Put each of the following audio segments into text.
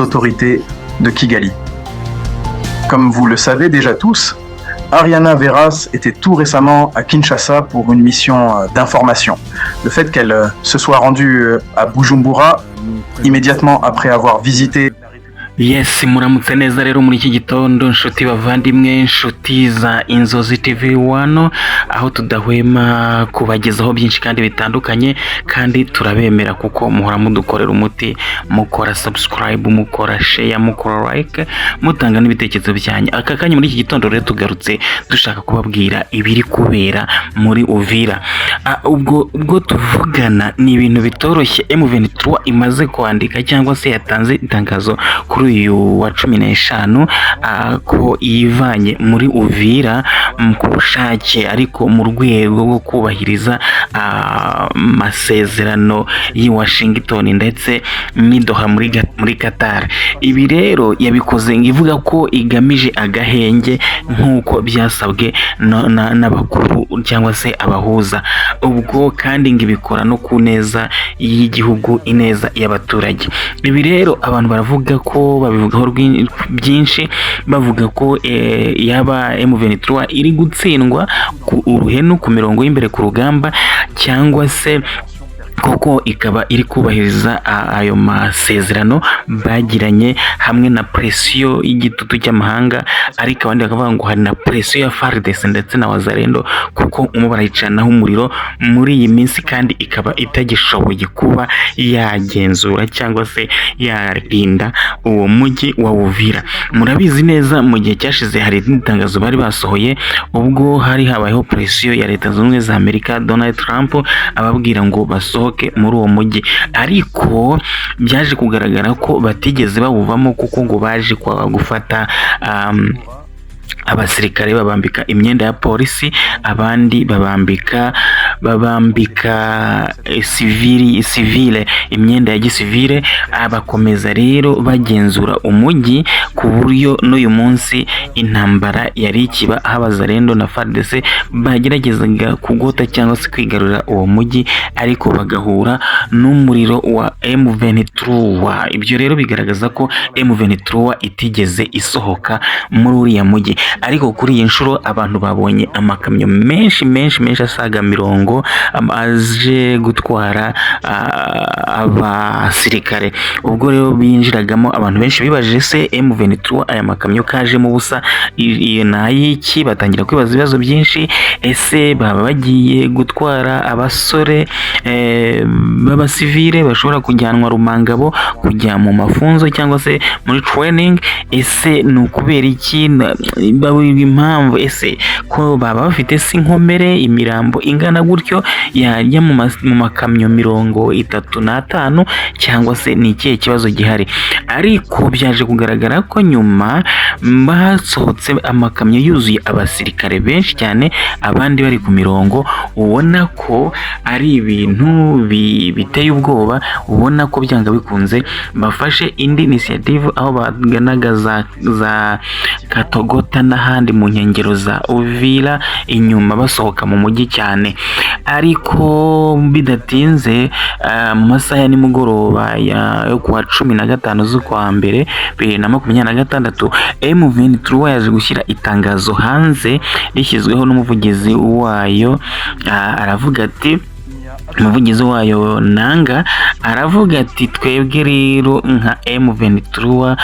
Autorités de Kigali. Comme vous le savez déjà tous, Ariana Veras était tout récemment à Kinshasa pour une mission d'information. Le fait qu'elle se soit rendue à Bujumbura immédiatement après avoir visité Yes, muramutse neza rero muri iki gitondo, nshuti bavandimwe, nshuti za Inzozi TV One, aho tudahwema kubagezaho byinshi kandi bitandukanye. Kandi turabemera kuko muhora mudukorera umuti, mukora subscribe, mukora share, mukora like, mutanga n'ibitekerezo byanyu. Aka kanya muri iki gitondo rero tugarutse dushaka kubabwira ibiri kubera muri Uvira. Ubwo tuvugana ni ibintu bitoroshye. M23 imaze kwandika cyangwa se yatanze itangazo kuri uyu wa 15 ko yivanye muri Uvira ku bushake, ariko mu rwego rwo kubahiriza amasezerano y'i Washington ndetse n'i Doha muri Qatar. Ibi rero yabikoze ivuga ko igamije agahenge nk'uko byasabwe n'abakuru cyangwa se abahuza. Ubwo kandi ngo ibikora no ku neza y'igihugu, ineza y'abaturage. Ibi rero abantu baravuga ko babivugaho byinshi, bavuga ko yaba M23 iri gutsindwa ku uruhenu ku mirongo y'imbere ku rugamba, cyangwa se koko ikaba iri kubahiriza ayo masezerano bagiranye hamwe na pression y'igitutu cy'amahanga. Ariko abandi bakavuga ngo hari na pression ya FARDC ndetse na Wazalendo, kuko umwe barayicanaho umuriro muri iyi minsi, kandi ikaba itagishoboye kuba yagenzura cyangwa se yarinda uwo mujyi wa Uvira. Murabizi neza, mu gihe cyashize hari itangazo bari basohoye ubwo hari habayeho pression ya Leta Zunze Ubumwe za Amerika, Donald Trump ababwira ngo basohoke muri uwo mujyi, ariko byaje kugaragara ko batigeze bawuvamo, kuko ngo baje kwa gufata abasirikare babambika imyenda ya polisi, abandi babambika civile, imyenda ya gisivile. Bakomeza rero bagenzura umujyi ku buryo n'uyu munsi intambara yari ikiba, aho Abazalendo na FARDC bageragezaga kugota cyangwa se kwigarurira uwo mujyi, ariko bagahura n'umuriro wa M23. Ibyo rero bigaragaza ko M23 itigeze isohoka muri uriya mujyi. Ariko kuri iyi nshuro abantu babonye amakamyo menshi menshi menshi asaga 40 aje gutwara abasirikare. Ubwo rero binjiragamo, abantu benshi bibajije: se M23 aya makamyo kajemo ubusa iyo ni ay'iki? Batangira kwibaza ibibazo byinshi. Ese baba bagiye gutwara abasore b'abasivile bashobora kujyanwa Rumangabo kujya mu mafunzo cyangwa se muri training? Ese ni ukubera iki? Babwirwa impamvu. Ese ko baba bafite se inkomere, imirambo ingana gutyo yajya mu makamyo 35, cyangwa se ni ikihe kibazo gihari? Ariko byaje kugaragara ko nyuma basohotse amakamyo yuzuye abasirikare benshi cyane, abandi bari ku mirongo. Ubona ko ari ibintu biteye ubwoba, ubona ko byanga bikunze bafashe indi initiative aho baganaga za Katogota n'ahandi mu nkengero za Uvira inyuma, basohoka mu mujyi cyane. Ariko bidatinze, mu masaha ya nimugoroba yo kuwa 15 z'ukwa mbere 2026, M23 yaje gushyira itangazo hanze rishyizweho n'umuvugizi wayo. Aravuga ati, umuvugizi wayo Nanga aravuga ati: "Twebwe rero nka M23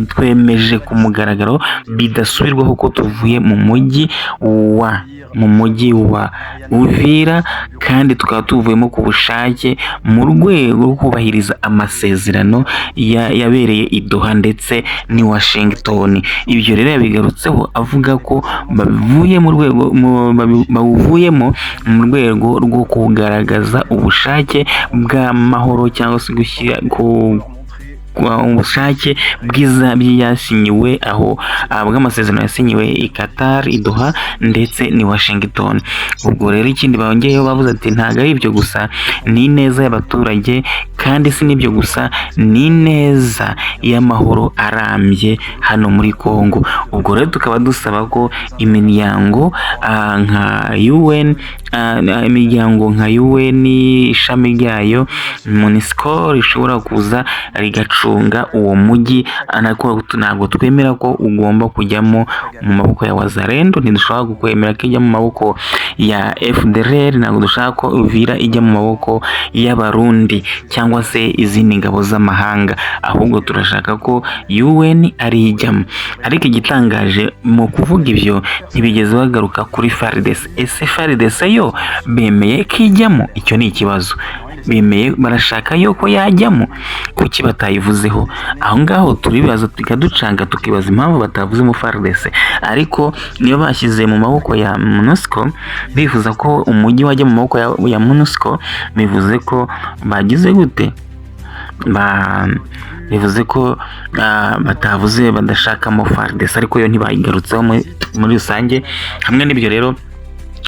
twemeje ku mugaragaro bidasubirwaho ko tuvuye mu mujyi wa Uvira, kandi tukaba tuvuyemo ku bushake mu rwego rwo kubahiriza amasezerano yabereye i Doha ndetse n'i Washington." Ibyo rero yabigarutseho avuga ko bavuye mu rwego bawuvuyemo mu rwego rwo kugaragaza ubushake bw'amahoro cyangwa se gushyira ku ubushake bwiza byasinyiwe aho, bw'amasezerano yasinyiwe i Qatar, i Doha ndetse ni Washington. Ubwo rero ikindi bongeyeho, bavuze ati ntabwo ari ibyo gusa, ni ineza y'abaturage, kandi si n'ibyo gusa, ni ineza y'amahoro arambye hano muri Congo. Ubwo rero tukaba dusaba ko imiryango nka UN, imiryango nka UN, ishami ryayo MONUSCO, rishobora kuza rigacunga uwo mujyi. Ntabwo twemera ko ugomba kujyamo mu maboko ya Wazalendo, ntidushobora kukwemera ko ijya mu maboko ya FDLR, ntabwo dushaka ko Uvira ijya mu maboko y'Abarundi cyangwa se izindi ngabo z'amahanga, ahubwo turashaka ko UN ari ijyamo. Ariko igitangaje mu kuvuga ibyo, ntibigeze bagaruka kuri FARDC. Ese FARDC yo bemeye ko ijyamo? Icyo ni ikibazo. Bemeye, barashaka yuko yajyamo, kuki batayivuzeho? Aho ngaho turibaza tukaducanga, tukibaza impamvu batavuzemo FARDC. Ariko niyo bashyize mu maboko ya MONUSCO, bifuza ko umujyi wajya mu maboko ya MONUSCO, bivuze ko bagize gute? Bivuze ko batavuze badashakamo FARDC, ariko yo ntibayigarutseho muri rusange. Hamwe n'ibyo rero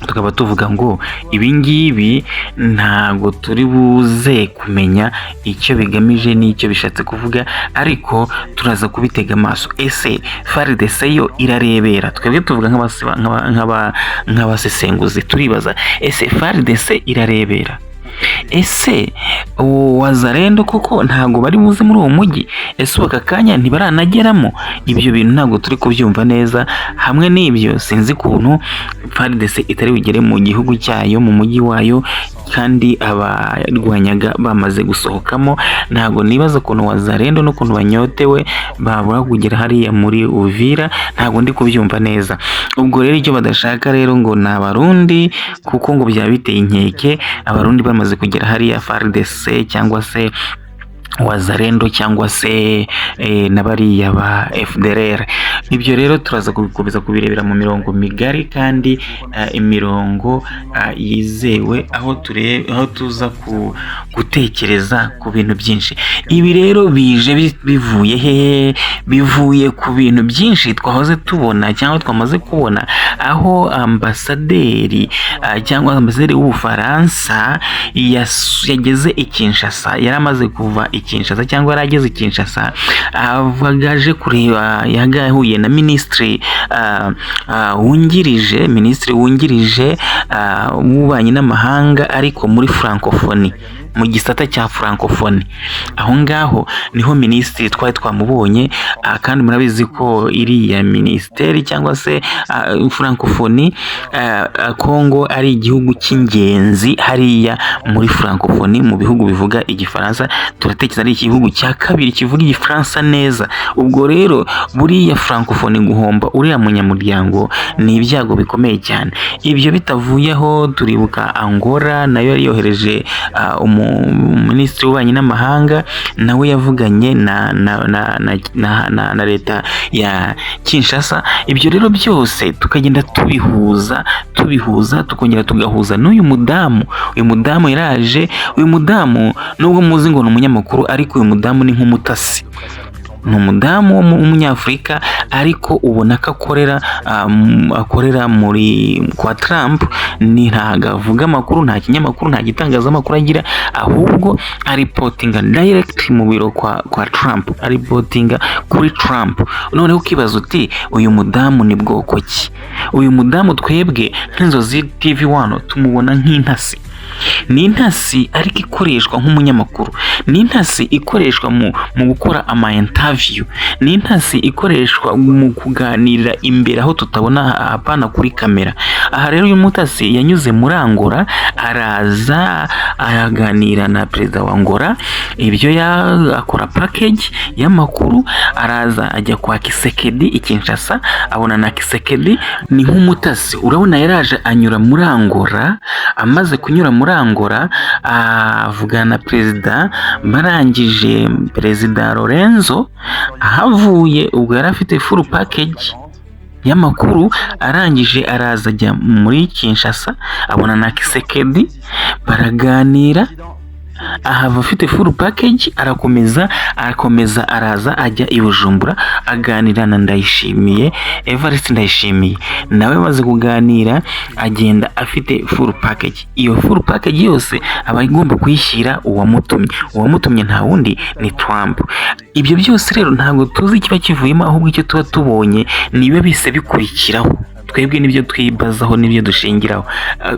tukaba tuvuga ngo ibi ngibi ntabwo turi buze kumenya icyo bigamije n'icyo bishatse kuvuga, ariko turaza kubitega amaso. Ese FARDC yo irarebera? Twebwe tuvuga nk'abasesenguzi, turibaza: ese FARDC irarebera? Ese Wazalendo koko ntabwo bari buze muri uwo mujyi? Ese ubu aka kanya ntibaranageramo? Ibyo bintu ntabwo turi kubyumva neza. Hamwe n'ibyo, sinzi ukuntu FARDC itari bugere mu gihugu cyayo, mu mujyi wayo, kandi abarwanyaga bamaze gusohokamo. Ntabwo nibaza ukuntu Wazalendo n'ukuntu banyotewe babura kugera hariya muri Uvira, ntabwo ndi kubyumva neza. Ubwo rero icyo badashaka rero ngo ni Abarundi, kuko ngo byaba biteye inkeke Abarundi bamaze kugera hariya, FARDC cyangwa se Wazalendo cyangwa se na bariya ba FDLR. Ibyo rero turaza kubikomeza kubirebera mu mirongo migari kandi imirongo yizewe, aho ture aho tuza gutekereza ku bintu byinshi. Ibi rero bije bivuye hehe? Bivuye ku bintu byinshi twahoze tubona cyangwa twamaze kubona, aho ambasaderi cyangwa ambasaderi w'Ubufaransa yageze i Kinshasa, yari amaze kuva i Kinshasa cyangwa yari ageze i Kinshasa, avuga aje kureba, yahuye na minisitiri wungirije, minisitiri wungirije w'ububanyi n'amahanga, ariko muri Francophonie, mu gisata cya Francophonie. Aho ngaho niho minisitiri twari twamubonye. Kandi murabizi ko iriya minisiteri cyangwa se Francophonie, Congo ari igihugu cy'ingenzi hariya muri Francophonie, mu bihugu bivuga Igifaransa. Turatekereza ari igihugu cya kabiri kivuga Igifaransa neza. Ubwo rero buriya Francophonie guhomba uriya munyamuryango ni ibyago bikomeye cyane. Ibyo bitavuyeho, turibuka Angola nayo yari yohereje minisitiri w'ububanyi n'amahanga, nawe yavuganye na leta ya Kinshasa. Ibyo rero byose tukagenda tubihuza, tubihuza, tukongera tugahuza n'uyu mudamu. Uyu mudamu yaraje. Uyu mudamu, nubwo muzi ngo ni umunyamakuru, ariko uyu mudamu ni nk'umutasi. Ni umudamu w'umunyafurika, ariko ubona ko akorera muri kwa Trump. Ni ntabwo avuga amakuru, nta kinyamakuru, nta gitangazamakuru agira, ahubwo aripotinga direct mu biro kwa Trump, aripotinga kuri Trump. Noneho ukibaza uti uyu mudamu ni bwoko ki? Uyu mudamu twebwe nk'Inzozi TV 1 tumubona nk'intasi. Ni intasi ariko ikoreshwa nk'umunyamakuru, ni intasi ikoreshwa mu gukora ama interview, ni intasi ikoreshwa mu kuganirira imbere aho tutabona, hapana kuri kamera. Aha rero uyu mutasi yanyuze muri Angola, araza araganira na perezida wa Angola, ibyo akora package y'amakuru, araza ajya kwa Tshisekedi i Kinshasa, abona na Tshisekedi. Ni nk'umutasi, urabona yaraje anyura muri Angola. Amaze kunyura muri Angola avugana na perezida, barangije perezida Lorenzo ahavuye, ubwo yari afite full package y'amakuru. Arangije araza ajya muri Kinshasa, abona na Tshisekedi, baraganira. Ahava afite full package, arakomeza, arakomeza, araza ajya i Bujumbura, aganira na Ndayishimiye, Evariste Ndayishimiye. Nawe amaze kuganira agenda afite full package. Iyo full package yose aba agomba kuyishyira uwamutumye. Uwamutumye nta wundi, ni Trump. Ibyo byose rero ntabwo tuzi ikiba kivuyemo, ahubwo icyo tuba tubonye niba bise bikurikiraho. Twebwe nibyo twibazaho, nibyo dushingiraho.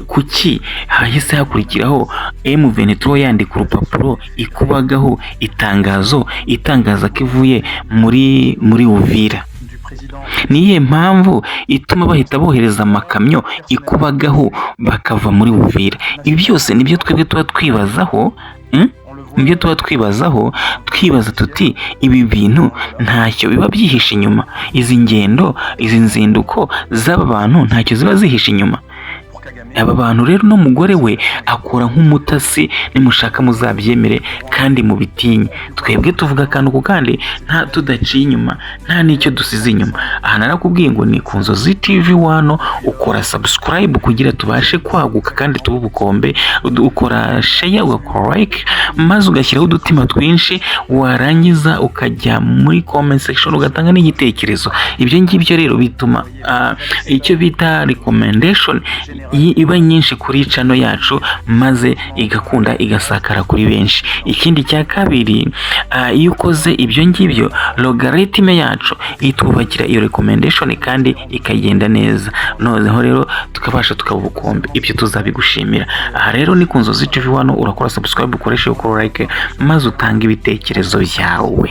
Kuki hahise hakurikiraho M23 yandika urupapuro ikubagaho itangazo itangaza ko ivuye muri Uvira? Du président Ni iyihe mpamvu ituma bahita bohereza amakamyo ikubagaho bakava muri Uvira? Ibi byose nibyo twebwe tuba twibazaho, On le voit. Nibyo tuba twibazaho, twibaza tuti: ibi bintu ntacyo biba byihishe inyuma? Izi ngendo, izi nzinduko z'aba bantu ntacyo ziba zihishe inyuma? Pour Kagame, Aba bantu rero n'umugore we akora nk'umutasi. Nimushaka muzabyemere kandi mubitinye. Twebwe tuvuga akantu ku kandi, nta tudaciye inyuma, nta n'icyo dusize inyuma. Aha narakubwiye ngo ni ku Nzozi TV wano. Ukora subscribe kugira tubashe kwaguka kandi tube ubukombe. Ukora share, ugakora like, maze ugashyiraho udutima twinshi, warangiza ukajya muri comment section ugatanga n'igitekerezo. Ibyo ngibyo rero bituma icyo bita recommendation iba nyinshi kuri channel yacu, maze igakunda igasakara kuri benshi. Ikindi cya kabiri, iyo ukoze ibyo ngibyo, logarithm yacu itwubakira iyo recommendation kandi ikagenda neza, noneho rero tukabasha tukaba ubukombe. Ibyo tuzabigushimira. Aha rero ni ku Nzozi TV wano. Urakora subscribe, ukoreshe ukora like, maze utange ibitekerezo byawe.